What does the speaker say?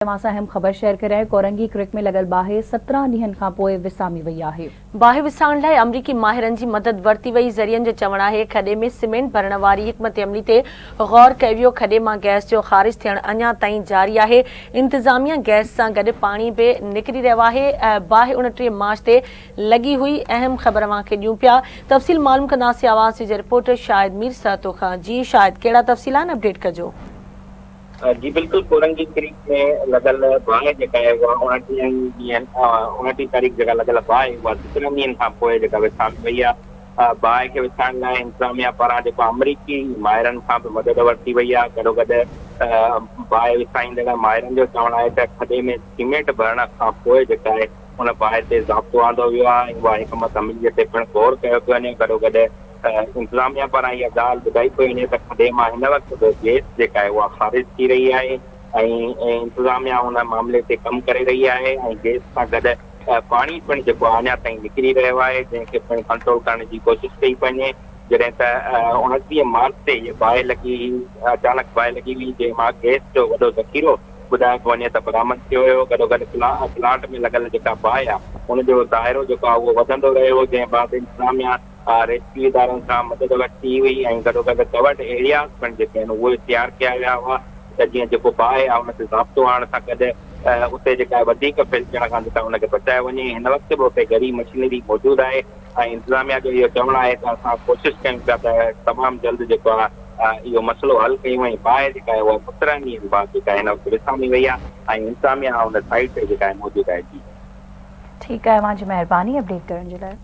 اوهان سان اهم خبر شيئر ڪري آهيون ڪورنگي ڪرڪ ۾ لڳل باهه 17 ڏينهن کان پوء وسامي وئي آهي. باهه وسائڻ لاء آمريڪي ماهرن جي مدد ورتي وئي، ذريعن جو چوڻ آهي کڏي ۾ سيمينٽ ڀرڻ واري حڪمت عملي تي غور ڪيو ويو، کڏي مان گئس جو خارج ٿيڻ اڃا تائين جاري آهي، انتظاميا گئس سان گڏ پاڻي به نڪري رهيو آهي، باهه 29 مارچ تي لڳي هئي، اهم خبر اوهان کي ڏيون پيا، تفصيل معلوم ڪنداسين آواز جي رپورٽر شاهد مير سهتو کان، جي شاهد ڪهڙا تفصيل آهن اپڊيٽ ڪجو. جي بلڪل ڪورنگي ڪريڪ ۾ لڳل باهه جيڪا آهي اها اڻٽيهن ڏينهن اڻٽيهه تاريخ جيڪا لڳل باهه اها سترهن ڏينهن کان پوء جيڪا وسامي وئي آهي باهه کي وسائڻ لاء انتظاميا پاران جيڪو آمريڪي ماهرن کان به مدد ورتي وئي آهي گڏوگڏ باهه وسائيندڙ ماهرن جو چوڻ آهي ته کڏي ۾ سيمينٽ ڀرڻ کان پوء جيڪا آهي ان باهه تي ضابطو آندو ويو آهي ۽ اها حڪمت عملي تي پڻ غور ڪيو پيو وڃي گڏوگڏ انتظاميا پاران اها ڳالهه ٻڌائي پئي وڃي ته کڏي مان هن وقت به گئس جيڪا آهي اها خارج ٿي رهي آهي ۽ انتظاميا ان معاملي تي ڪم ڪري رهي آهي ۽ گئس سان گڏ پاڻي پڻ جيڪو آهي اڃا تائين نڪري رهيو آهي جنهن کي پڻ ڪنٽرول ڪرڻ جي ڪوشش ڪئي پئي وڃي جڏهن ته 29 مارچ تي هيء باهه لڳي هئي اچانڪ باهه لڳي هئي جنهن مان گئس جو وڏو ذخيرو ٻڌايو پيو وڃي ته برآمد ٿيو هيو گڏوگڏ پلانٽ ۾ لڳل جيڪا باهه آهي ان جو دائرو جيڪو آهي اهو وڌندو رهيو جنهن بعد انتظاميا ريسڪيو ادارن کان مدد ورتي هئي ۽ گڏوگڏ ڪورڊ ايرياز پڻ جيڪي آهن اهي تيار ڪيا ويا هئا ته جيئن جيڪو باهه آهي ان تي ضابطو آڻڻ سان گڏ اتي جيڪا آهي وڌيڪ ڦهلجڻ کان جيڪا ان کي بچايو وڃي هن وقت به اتي ڳري مشينري موجود آهي ۽ انتظاميا جو اهو چوڻ آهي ته اسان ڪوشش ڪيون پيا ته تمام جلد جيڪو آهي اهو مسئلو حل ڪيون ۽ باهه جيڪا آهي اها 17 ڏينهن بعد جيڪا هن وقت وسامي وئي آهي ۽ انتظاميا ان سائيٽ تي جيڪا آهي موجود آهي جي. ٺيڪ آهي اوهان جي مهرباني اپڊيٽ ڪرڻ جي لاء.